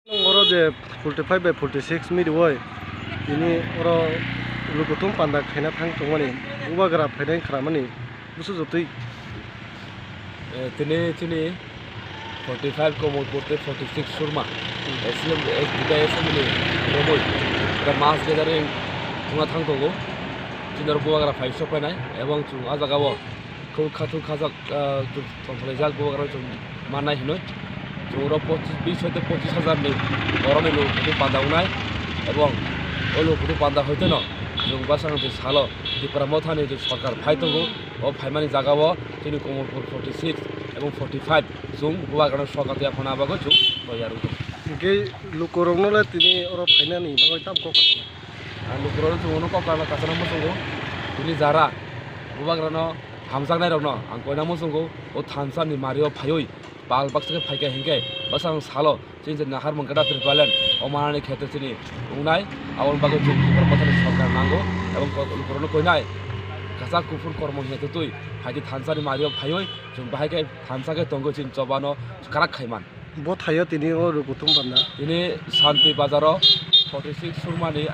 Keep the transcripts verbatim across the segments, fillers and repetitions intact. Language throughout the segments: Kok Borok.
Oro je forty five by forty six mili oi, tini oro lukuthum panda khaina thang tongmani, bubagra phainai khramani, busu jotwi. Eh, tini chini forty five Komolpur tei forty six Surma, S C M, S, duita S C M ni romwi, ta mass gathering thungna thang tongo. Chini oro bubagra phai sok painai, ebong chwng ah jagao khuk khathuk khajak, ah, chwng tongthokjak bubagra chwng mannai hinwi. Chwng oro pochis, bis hoite pochis hajar ni borokni lukuthum panda wngnai, ebong o lukuthum panda hoiteno chwng bwskango salo Tipra Mothani je sorkar phai tongo, o phaimani jagao chini Komolpur forty six ebong forty five chwng bubagrano sok atwi aphano abago chwng toyar wngkha. Hingke lukurokno le tini oro phainani bagwi tam kok kaisa. Ang lukurokno chwng ono kok kaisa kaisa no muchungo, tini jara bubagrano hamjaknairokno ang koina muchungo, o thansa ni mario phaiwi pal baksa khe phaikha hinkhe bwskango salo chini je naharmung gada Tripalian o manani khetre chini wngnai, aboni bagwi chwng Tipra Mothani sorkar nango, ebong lukurokno koinai kwchak kuphur kormo hinkhe twi phaidi thansa ni mario phaiwi chwng bahai khe thansa khe tongwi chini chobano kwrak khaiman. Bo thaio tini o lukuthum panda. Tini Shanti Bazar o forty six Surmani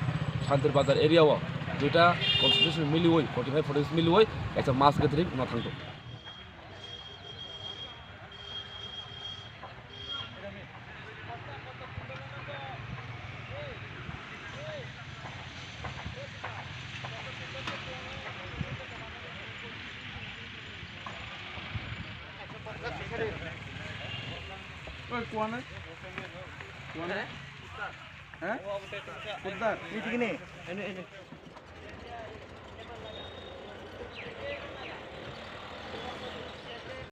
Shanti Bazar area o duita constitution miliwi forty five forty six miliwi kaisa mass gathering wngna thangto. Oi, kuana? Kuana? Ha? Kudar? Ini gini. Ini, ini.